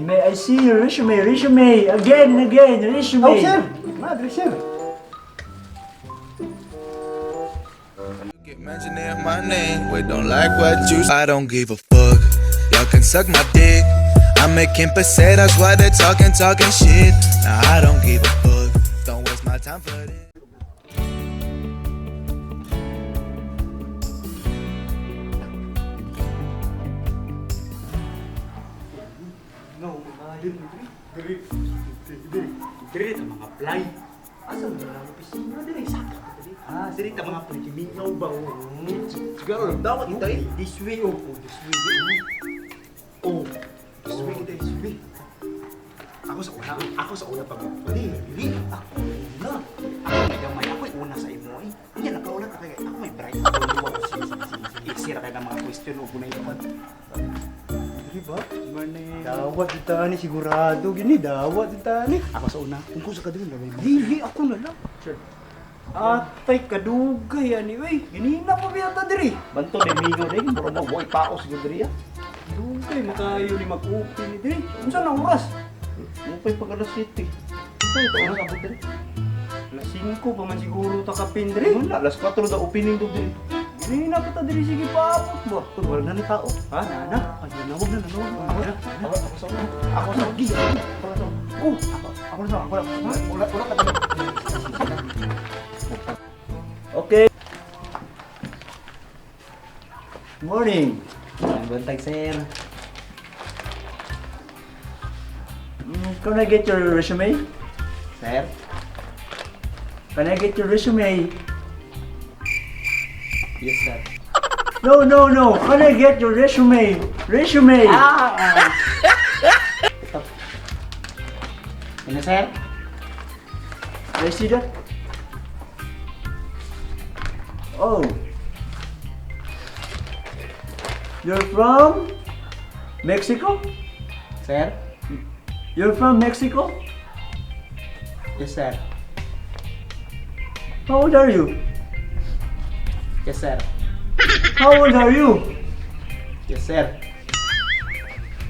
May I see your resume? Resume! Again and again! Resume! Oh, sir! Madre, sir. Get mentioning my name, we don't like what you. I don't give a fuck. Y'all can suck my dick. I'm making pesetas while they're talking, talking shit. Now I don't give a fuck. Don't waste my time for this. No, maayo ni diri. Diri. Diri. Diri ta mga apply. Asa man lang opisina diri saka diri. Ah, diri ta mga apply mingaw ba oh. Siguro, dapat kita eh. This way oh, oh, this way. Oh. This way kita, this way. Ako sa una, ako sa una pag Dili, dili. Ako na. Ako may gamay, ako una sa imo eh. Unya nakaulat ka kay ako may bright. Ako luwa ko sige sige sige. Sige. Isira kay ng mga question o gunay naman. Diri ba? Dawat di tani sigurado gini, dawat di tani. Ako sa una. Kung kusa ka dili lagay mo. Dili ako na lang. Sure. Atay kadugay ani wey. Ganina pa biyata diri. Banto ni mingaw din, mura mo boy paos gyud diri ah. Dugay makayo ni mag-open ni diri. Unsa na oras? Upay pag alas 7. Ito ito oras abot diri. Alas 5 pa man siguro ta kapin diri. Wala, alas 4 da opening do diri. Ganina pa ta diri sige paabot ba? Wala na ni tao. Ha, nana? Ay, nawag na, nawag na. Wala, Ako, ako sa una. Ako sa una. Ako sa una. Oh, Ako, ako na sa una. Wala, wala, wala ka diri. Okay. Morning. Ang buntag, sir. Can I get your resume? Sir? Can I get your resume? Yes, sir. No, no, no. Can I get your resume? Resume. Ah! Ito. Ano, sir? I see that. Oh. You're from Mexico? Sir? You're from Mexico? Yes, sir. How old are you? Yes, sir. How old are you? Yes, sir.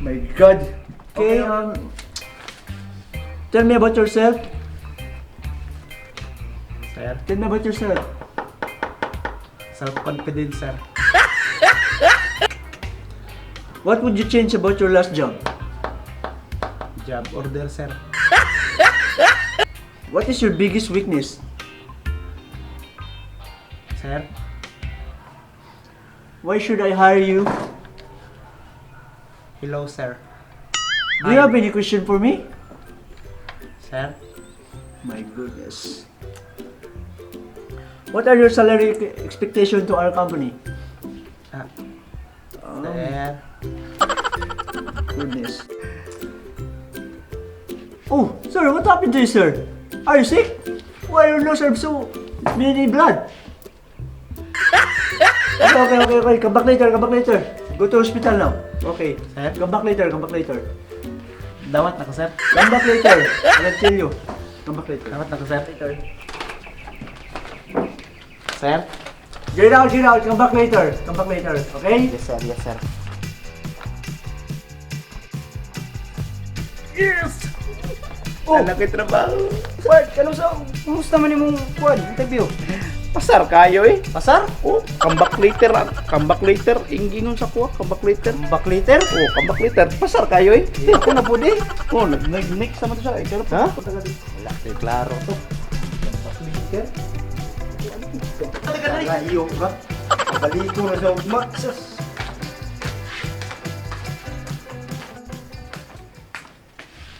My God. Okay, tell me about yourself. Sir? Tell me about yourself. Self-confidence, sir. What would you change about your last job? Job order, sir. What is your biggest weakness? Sir? Why should I hire you? Hello, sir. Do you have any question for me? Sir? My goodness. What are your salary expectation to our company? Ah. Sir? Goodness. Oh, sir, what happened to you, sir? Are you sick? Why your nose have so many blood? Okay. Come back later, come back later. Go to hospital now. Okay. Sir? Come back later, come back later. Dawat na ko, sir. Come back later. I will tell you. Come back later. Dawat na ko, sir. Later. Sir? Get out, get out. Come back later. Come back later. Okay? Yes, sir. Yes, sir. Yes! Oh. Anak kay trabaho. What? Ano sa... Kumusta man imong kuan? Interview? Pasar kayo eh. Pasar? Oh, come back later. Ah. Come back later. Ingingon sa kuha, come back later. Come back later? Oh, come back later. Pasar kayo eh. Eh, ako na po di. Oh, nag nag next naman to siya. Eh, pero Ha? Wala, kay klaro to. Come back later? Layo ka. Baliko na sa ugma. Sus.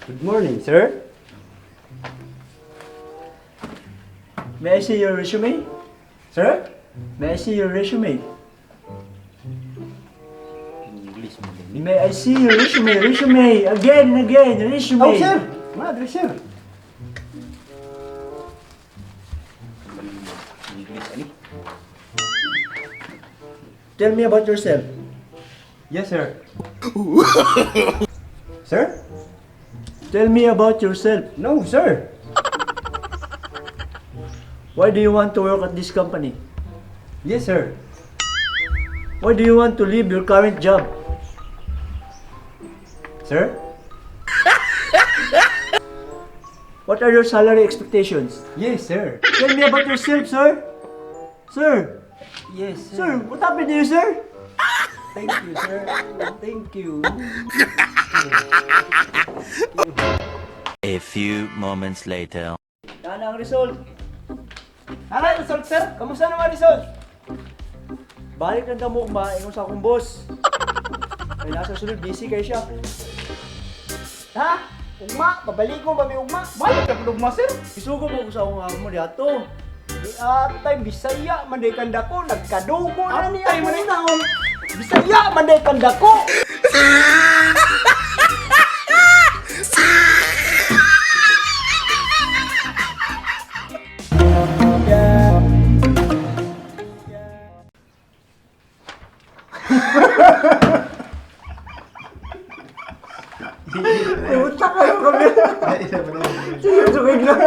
Good morning, sir. May I see your resume? Sir? May I see your resume? English mo din. May I see your resume? Resume! Again and again! Resume! Oh, sir! Madre, sir. English, ani? Tell me about yourself. Yes, sir. Sir? Tell me about yourself. No, sir. Why do you want to work at this company? Yes, sir. Why do you want to leave your current job? Sir? What are your salary expectations? Yes, sir. Tell me about yourself, sir. Sir, Yes, sir. sir, what happened to you, sir? Thank you, sir. Thank you. A few moments later. Yan ang result. Ano result, sir? Kamusta naman result? Balik ng damok ma, ingon sa akong boss. Ay nasa sunod, busy kayo siya. Ha? Ugma, pabalik ko ba may ugma? Balik ka ugma, sir. Isugo mo ko sa akong amo diato. Di atay Bisaya man day kanda ko, nagkadugo na niya. Atay man naon. Bisaya man day kanda ko. Puta kayo kami. Sige, sugig lang.